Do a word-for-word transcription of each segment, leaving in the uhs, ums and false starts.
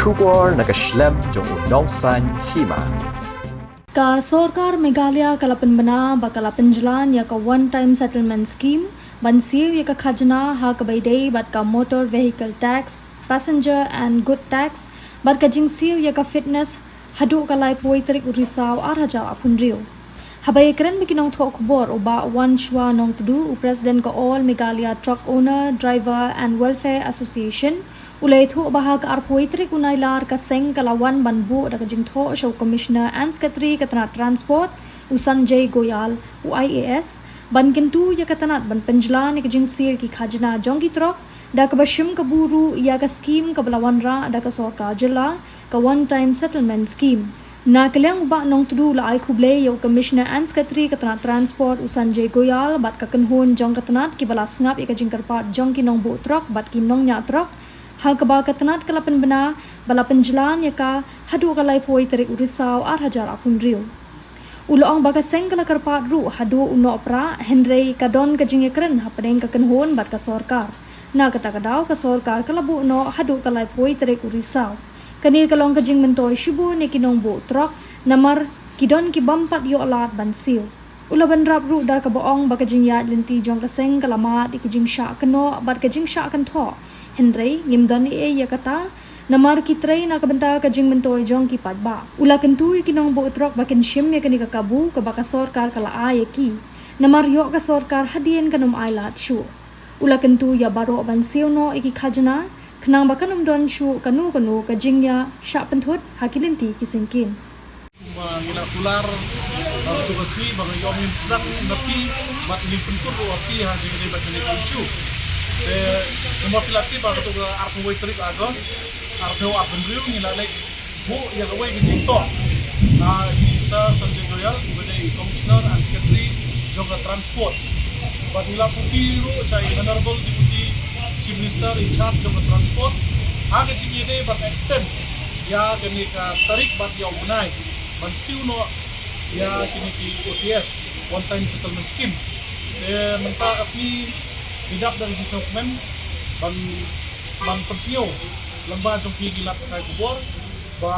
Khubor na ka shlem jong u Nongsaiñ Hima. Ka sorkar Meghalaya ka la pynbna ba ka la pynjlan ïa ka One Time Settlement Scheme ban siew ïa ka khajna ha kaba ïadei bad ka Motor Vehicle Tax, Passenger and Good Tax bad ka jingsiew ïa ka fitness haduh ka laiphew tarik u Risaw ar hajar arphew hynriew. Haba ïakren bad ki nongthoh khubor, u Bah Wanshwa Nongtdu, u President ka All Meghalaya Truck Owner, Driver and Welfare Association, u la ïathuh ba ha ka arphew tarik u Nailar ka seng ka la wan ban buh da ka jingthoh sha u Commissioner and Secretary ka tnat Transport, u Sanjay Goyal, u I A S, ban kyntu ïa ka tnat ban pynjlan ïa ka jingsiew ïa ki khajna jong ki trok, da kaba shim kabu ruh ïa ka skim kaba la wanrah da ka sorkar jylla, ka One Time Settlement Scheme. Na ka liang u Bah Nongtdu u la ai khublei ïa u Commissioner and Secretary ka tnat Transport, u Sanjay Goyal, bad ka kynhun jong ka tnat kiba la sngap ïa ka jingkyrpad jong ki nongbuh trok bad ki nongñiah trok, ha kaba ka tnat ka la pynbna ba la pynjlan ïa ka haduh ka laiphew tarik u Risaw ar hajar arphew hynriew. U la ong ba ka seng ka la kyrpad ruh haduh u Nohprah, hynrei ka don ka jingïakren hapdeng ka kynhun bad ka sorkar. Na kata ka daw ka sorkar ka la buh noh haduh ka laiphew tarik u Risaw. Kane ka long ka jingmyntoi shibun ïa ki nongbuh trok, namar ki don ki bym pat ïoh lad ban siew. U la bynrap ruh da kaba ong ba ka jingïaid lynti jong ka seng ka la mad ïa ka jingshah kynnoh bad ka jingshah kynthoh. Hynrei ngim don ei ei ïa kata, namar ki trei na ka bynta ka jingmyntoi jong ki paidbah. U la kyntu ïa ki nongbuh trok ba kin shim ïa kane ka kabu kaba ka sorkar ka la ai ïa ki. Namar ïoh ka sorkar hadien kan ym ai lad shuh. U la kyntu ïa baroh ban siew noh ïa ki khajna, khnang ba kan ym don shuh kano kano ka jingïashah pynthut ha ki lynti ki syngkien. Kumba ngi la kular ba kato ka sngi ba ngi ïoh ngin sdang na phi bad ngin pynkut ruh ïa phi ha jingïadei bad kane ka issue. Te kumba phi la tip ba kato ka arphew wei tarik August arphew arphew hynriew ngi la leit buh ïa kawei ka jingtoh ha i Sir Sanjay Goyal, uba dei i Commissioner and Secretary jong ka Transport. Bad ngi la copy ruh sha i Honorable Deputy Chief Minister in charge jong ka Transport ha ka jingïadei ban extend ïa kane ka tarik bad ïa u bnai ban siew noh ïa kine ki O T S, One Time Settlement Scheme. Te mynta ka sngi ngi dap da ka jingsngewkmen ban, ban pynsngew lyngba jong phi ki lad pathai khubor ba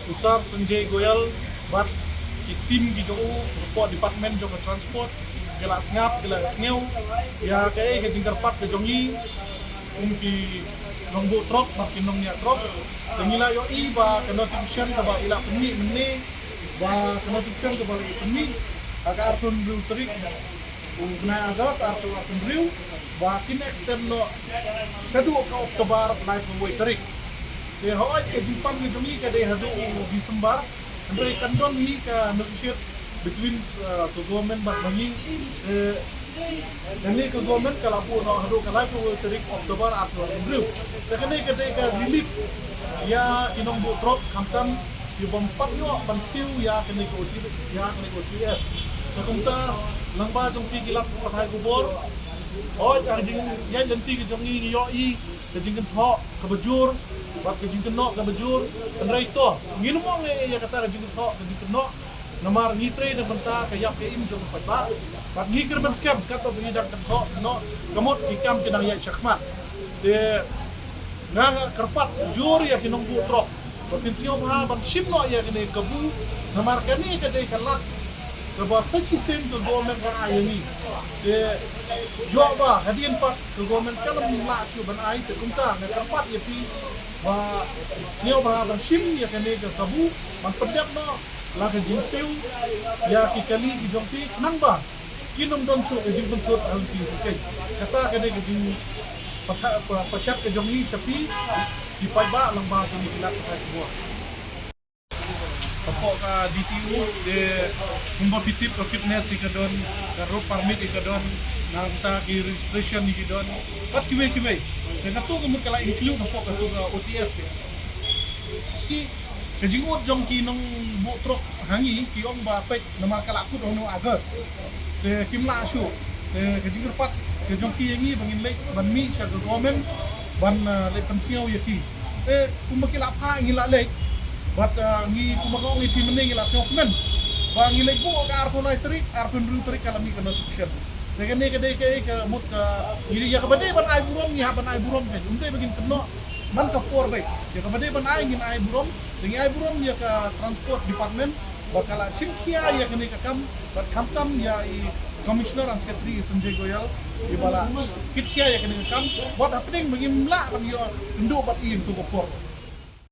u Sir Sanjay Goyal bad ki team ki jong u hapoh department jong ka Transport ki la sngap, ki la sngew ïa kaei ka jingkyrpad ka jong ngi kum ki nongbuh trok bad ki nongñiah trok. Te ngi la ïohi ba ka notification kaba i la pynmih mynne, ba ka notification kaba i la pynmih ha ka arphew hynriew tarik u bnai August arphew arphew hynriew, ba kin extend noh shaduh ka October laiphew wei tarik. Te hooid ka jingpan ka jong ngi ka dei haduh u December, hynrei kan don hi ka negotiate between, uh, ka government bad ma ngi. Eh, kane ka government ka la buh noh haduh ka laiphew tarik October arphew arphew hynriew. Te kane ka dei ka relief ïa ki nongbuh trok khamtam ki bym pat ïoh ban siew ïa kane ka O T, ïa kane ka O T S. Te kumta lyngba jong phi ki lad pathai khubor, hooid ka jingïaid lynti ka jong ngi ngi ïohi ka jingkynthoh kaba jur bad ka jingkynnoh kaba jur. Hynrei to ngin ym ong ei ei ïa kata ka jingkynthoh ka jingkynnoh, namar ngi trei na ka bynta ka ïap ka im jong ka paidbah. Bad ngi kyrmen skhem katba ngi dang kynthoh, kynthoh, ka mut ki kam ki dang ïaid shakhmat. Te nga nga kyrpad jur ïa ki nongbuh trok ba phin sngewbha ban shim noh ïa kane ka kabu, namar kane ka dei ka lad kaba sa shisien ka government ka ai ïa ngi. Te ïoh ba hadien pat ka government kan ym lah shuh ban ai, te kumta nga kyrpad ïa phi ba sngewbha ban shim ïa kane ka kabu ban pyndep noh la ka jingsiew ïa ki kali ki jong phi, khnang ba kin ym don shuh ka jingpynthut ha lynti syngkien. Kata ka dei ka jing patha-, pa-, pashat ka jong ngi sha phi ki paidbah lyngba kine ki lad pathai khubor. Hapoh ka D T O te kumba phi tip ka fitness hi ka don, ka road permit hi ka don, nangta ki registration hi ki don, bad kiwei kiwei. Te kato ka mut ka la include hapoh kato ka O T S te. Ki, ka jingud jong ki nongbuh trok ha ngi ki ong ba peit namar ka la kut ha u August. Te kim lah shuh. Te ka jingkyrpad ka jong ki ïa ngi ba ngin leit ban mih sha ka government ban, ah, leit pynsngew ïa ki. Te kumba ki la phah ngi la leit. Bad, ah, ngi kumba ka ong ïa phi mynne ngi la sngewkmen ba ngi leit buh ka arphew lai tarik, arphew hynriew tarik ka la mih ka notification. Te kane ka dei kaei ka mut ka, ïa kaba dei ban ai burom ngi hap ban ai burom, ka ym dei ba ngin kynnoh. Man ka por ba ïa kaba dei ban ai ngin ai burom, te ngi ai burom ïa ka Transport Department ba ka la shim khia ïa kane ka kam, bad khamtam ïa i Commissioner and Secretary Sanjay Goyal iba la kit khia ïa kane ka kam, wat hapdeng ba ngim lah ban ïoh ynduh bad i ïa katu ka por.